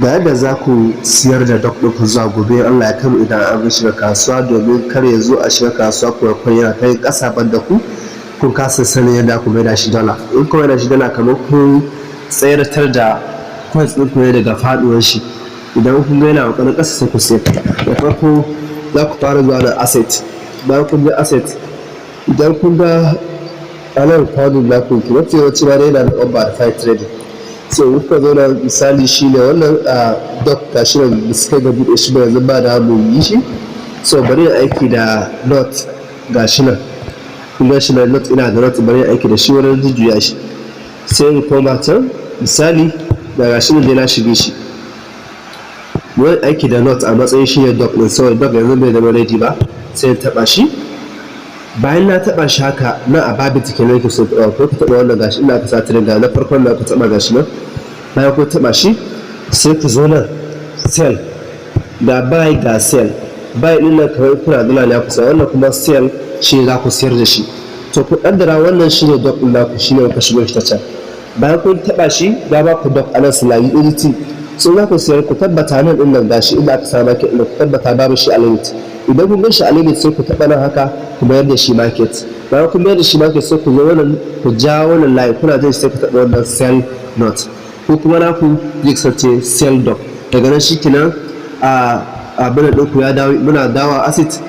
Ga yadda za ku siyar da dog ɗinku zuwa gobe Allah ya kaimu idan an shiga kasuwa, domin kar ya zo a shiga kasuwa ku ga yana ta yin ƙasa banda ku kun kasa sanin yadda ku maida shi dala. In ku maida shi dala, kamar kun tsayar da coins ɗinku ne daga faɗuwar shi. Idan kun ga yana ƙoƙarin ƙasa, sai ku siyar. Da farko za ku fara zuwa na asset. Bayan kun je asset, idan kun ga anan funding za ku yi, mafi yawanci ma dai yana da unverified trading. So kuka zo na, misali shine wannan a dog, gashi nan da suka ga buɗe shi ba, yanzu ba da mu yi shi. So bari aiki da not, gashi nan kun ga shi na not, ina da not, bari aiki da shi wurin jujjuya shi. Sai in koma can, misali da gashi nan dai na shige shi, wani aiki da not a matsayin shi ne dog ɗin, saboda dog yanzu bai zama ready ba. Sai in taɓa shi. Bayan na taɓa shi haka nan, a Bybit kenan yake so taɓa, ko ku taɓa wannan, gashi ina ka sa ga na farkon da ku taɓa, gashi nan. Bayan ku taɓa shi, sai ku zo nan sell, ga buy, ga sell. Buy ɗin nan kamar kuna dala ne ku saya, wannan kuma sell shi za ku siyar da shi. To ku ƙaddara wannan shi ne dog ɗin naku, shi ne kuka shigo shi ta can. Bayan kun taɓa shi, ya ba ku dog a nan slash USDT. So za ku siyar, ku tabbata nan ɗin nan, gashi inda aka sa market ɗin, ku tabbata babu shi a limit. Idan kun gan shi a limit, sai ku taɓa nan haka ku mayar da shi market. Bayan kun mayar da shi market, sai ku zo wannan, ku ja wannan line, kuna jin, sai ku taɓa wannan sell not, ko kuma naku zai kasance sell dog. Daga nan shi kenan a abin ɗinku ya dawo. Muna dawa asset,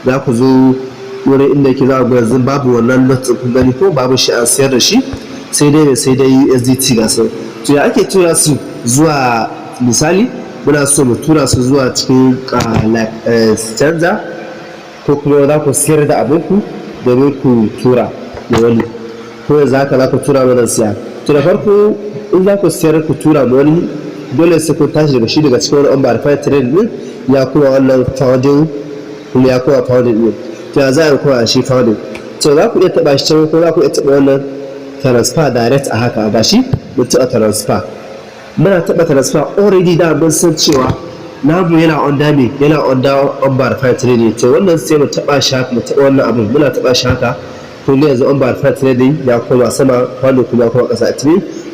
za ku zo wurin inda yake, za ku ga yanzu babu wannan not. Kun gani ko? Babu shi, an sayar da shi, sai dai USDT ga su. To ya ake tura su zuwa? Misali muna so mu tura su zuwa cikin canza, ko kuma za ku siyar da abinku domin ku tura da wani, ko yanzu haka za ku tura mana siya. To da farko, in za ku siyar ku tura ma wani, dole sai kun tashi daga shi, daga cikin wani unverified trade din, ya kuma wannan funding, kuma ya kuma funding din. To ya za a yi kuma shi funding? To za ku iya taɓa shi can, ko za ku iya taɓa wannan transfer direct a haka. Gashi mun taɓa transfer. Muna taɓa transfer, already da mun san cewa namu yana under me? Yana under unverified trading. To wannan sai mu taɓa shi haka, mu taɓa wannan abin. Muna taɓa shi haka, kun ga yanzu unverified trading ya koma sama, funding kuma ya koma ƙasa. It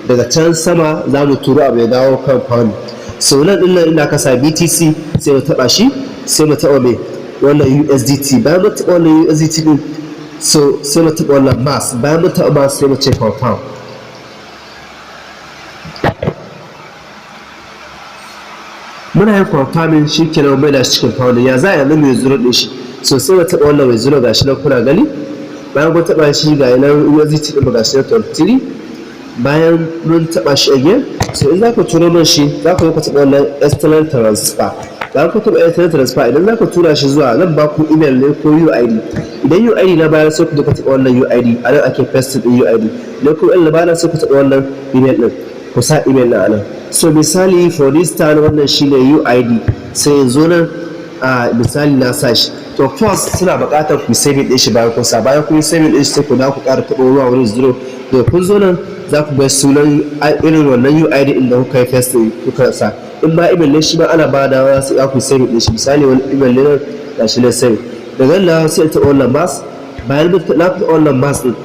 daga can sama za mu turo abu ya dawo kan funding. So nan ɗin nan ina kasa BTC, sai mu taɓa shi, sai mu taɓa mai wannan USDT. Bayan mu taɓa wannan USDT din, so sai mu taɓa wannan max. Bayan mu taɓa max, sai mu ce confirm. Muna yin confirming, shi kenan mai da shi cikin funding. Ya za a yanzu mai zuro ɗin shi? So sai mu taɓa wannan mai zuro, gashi nan kuna gani. Bayan kun taɓa shi, ga nan USDT ɗin, gashi nan 23. Bayan mun taɓa shi again, so in za ku turo min shi, za ku yi ku taɓa wannan external transfer. Bayan ku taɓa external transfer, idan za ku tura shi zuwa nan, ba ku email ne ko UID. Idan UID na bayar, sai ku ku taɓa wannan UID, a nan ake paste ɗin UID. Idan ku email na bayar, sai ku taɓa wannan email ɗin, ku sa email na anan. So misali, for this time, wannan shine UID. Sai yanzu nan a misali na sa shi. To first suna buƙatar ku saving ɗin shi. Bayan kun sa, bayan kun saving ɗin shi, sai ku dawo ku ƙara taɓa ruwa wurin zero. Da kun zo nan, za ku ga sunan irin wannan UID ɗin da kuka yi paste, kuka sa. In ba email ne, shi ma ana ba da sai za ku saving ɗin shi. Misali wani email ne nan, ga shi ne save. Daga nan sai ta wannan max. Bayan na taɓa wannan max ɗin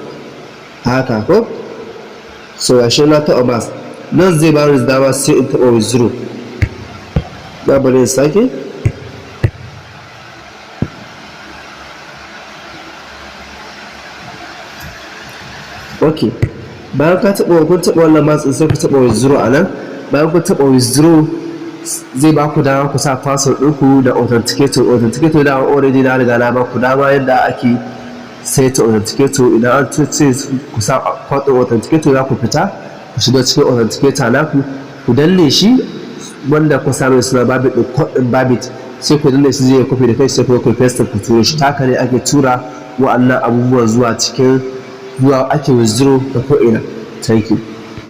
haka ko, so ga shi na taɓa max nan, zai ba ni dama sai in taɓa withdraw. Na bari in sake. Ok, bayan ka taɓa, kun taɓa wannan max ɗin, sai ku taɓa withdraw a nan. Bayan kun taɓa withdraw, zai ba ku dama ku sa password ɗinku da authenticator. Authenticator da already na riga na ba ku dama yadda ake saita authenticator. Idan an ce ku sa code ɗin authenticator, za ku fita ku shiga cikin authenticator naku, ku danne shi wanda ku sa mai suna Bybit ɗin, code ɗin Bybit, sai ku danne shi, zai copy da kai, sai ku paste, ku turo shi. Taka ne ake tura wa'annan abubuwan zuwa cikin, zuwa ake withdraw da ko'ina. Thank you.